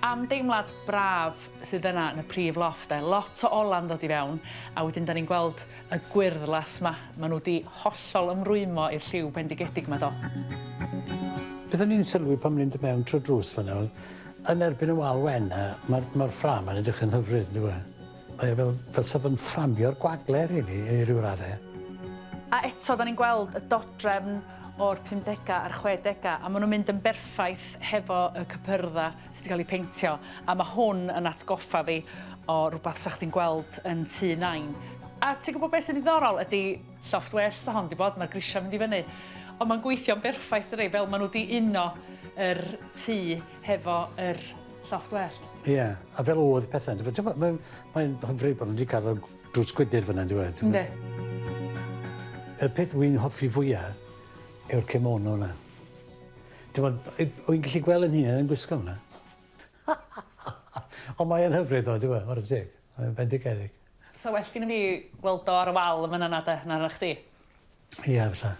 Am deimlad braf sydd yna yn y prif lofft de. Lot o ola'n dod i fewn, a wedyn da ni'n gweld y gwyrddlas 'ma. Maen nhw 'di hollol ymrwymo i'r lliw bendigedig 'ma do? Beth o'n i'n sylwi pan o'n i'n dod mewn trwy'r drws fan'na oedd, yn erbyn y wal wen 'na, ma'r ma'r ffrâm ma'n edrych yn hyfryd yndyw e? Mae e fel fel 'sa fo'n fframio'r gwagle rili i ryw radde. A eto 'dan ni'n gweld y dodrefn o'r pumdega a'r chwedega a ma' nw'n mynd yn berffaith hefo y cypyrdda sy 'di ca'l 'u peintio a ma' hwn yn atgoffa fi o rwbath 'sa chdi'n gweld yn tŷ Nain. A ti'n gwybod beth sy'n ddiddorol ydy llofft well 'sa hon 'di bod, mae'r grisiau'n mynd i fyny. Ond mae'n gweithio'n berffaith dydi, fel maen nhw 'di uno yr tŷ hefo yr llofft wellt. Ie, a fel oedd pethau, yndyfe? Ti'n gwbod, mae'n mae'n hyfryd bod nhw wedi cael y drws gwydr fan'na, yndyw e? Yndi. Y peth wy'n hoffi fwya yw'r kimono 'na. Ti'n gwbod, wy'n gallu gweld 'yn hunan yn gwisgo hwnna. Ond mae e'n hyfryd ddo, yndyw e, whare teg. Mae'n bendigedig. Sa well gynna fi weld o ar y wal yn fan yna de, na na chdi. Ia, fysa.